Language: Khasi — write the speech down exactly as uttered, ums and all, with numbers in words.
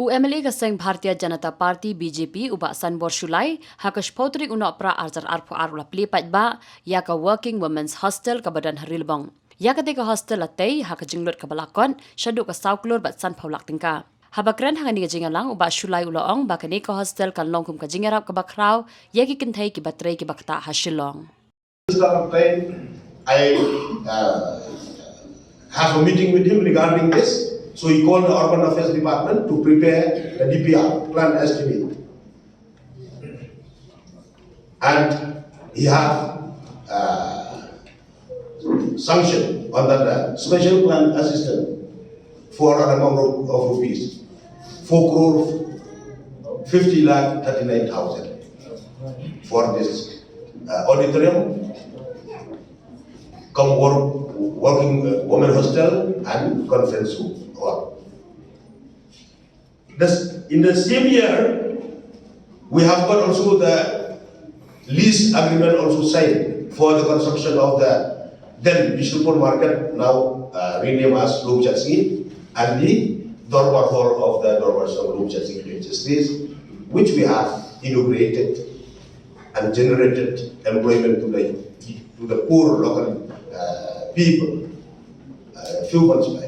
U M L A ka seng Bharatiya Janata Party, B J P, u Bah Sanbor Shullai, ha ka shiphew tarik u Nohprah arhajar arphew ar u la plie paidbah ïa ka Working Women's Hostel kaba don ha Rilbong. Ïa kata ka hostel la tei ha ka jinglut kaba la kot shaduh ka saw klur bad sanphew lak tyngka. Haba kren ha kane ka jingïalang, u Bah Shullai u la ong ba kane ka hostel kan long kum ka jingïarap kaba khraw ïa ki kynthei kiba trei kiba ktah ha Shillong. Minister of Trade, I uh, have a meeting with him regarding this. So he called the Urban Affairs Department to prepare the D P R, plan estimate. And he have uh, sanction on that uh, special plan assistance for an amount of, of rupees four crore fifty lakh thirty-nine thousand for this uh, auditorium, come work, working uh, women hostel and conference hall. This, in the same year, we have got also the lease agreement also signed for the construction of the then Bishnupur Market, now uh, renamed as Lumchatsngi, and the Dorbar Hall of the Dorbar Song Lumchatsngi Religious Days, which we have inaugurated and generated employment to the to the poor local uh, people. Uh, few months back.